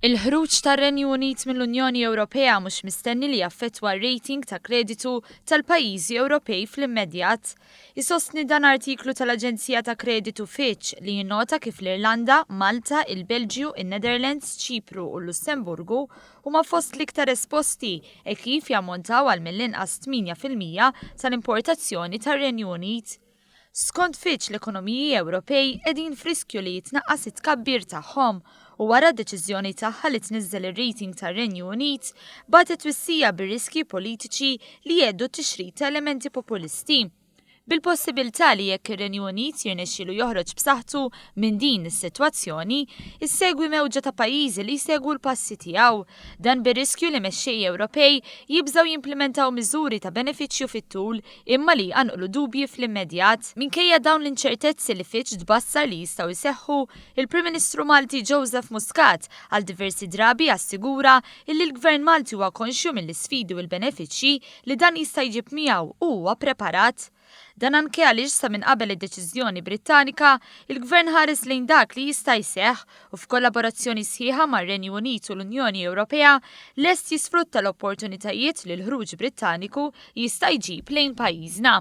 Il-ħruġ tar-Renju Unit mill-Unjoni Ewropea mhux mistenni li jaffettwa r-rating ta' kreditu tal-pajjiżi Ewropej fl-immedjat. Isostni dan artiklu tal-aġenzija ta' kreditu Fitch li jinnota kif l-Irlanda, Malta, il-Belġju, in-Netherlands, Ċipru u l-Lussemburgu huma fost l-iktar esposti hekk kif jammontaw għal mill-inqas 8% tal-importazzjoni tar-Renju Unit. Skont Fitch l-ekonomiji Ewropej qegħdin f'riskju li jitnaqqas it-tkabbir tagħhom u wara d-deċiżjoni tagħha li tniżżel ir-rating tar-Renju Unit, bagħtet twissija bir-riskji politiċi li jheddu t-tixrid ta' elementi populisti. Bil-possibilità li jekk ir-Renju Unit jirnexxielu joħroġ b'saħħtu minn din is-sitwazzjoni, issegwi mewġa ta' pajjiżi li jsegwu l-passi tiegħu. Dan bir-riskju li mexxejja Ewropej jibżgħu jimplimentaw miżuri ta' benefiċċju fit-tul imma li jqanqlu dubji fl-immedjat. Minkejja dawn l-inċertezzi li Fitch tbassar li jistgħu jseħħu, il-Prim Ministru Malti Joseph Muscat għal diversi drabi assigura illi l-Gvern Malti huwa konxju mill-isfidi u l-benefiċċji li dan jista' jġib miegħu u huwa preparat. Dan anke għaliex sa minn qabel id-deċiżjoni Brittanika, il-Gvern ħares lejn dak li jista' jseħħ u f'kollaborazzjoni sħiħa mar-Renju Unit u l-Unjoni Ewropea, lest jisfrutta l-opportunitajiet li l-ħruġ Brittaniku jista' jġib lejn pajjiżna.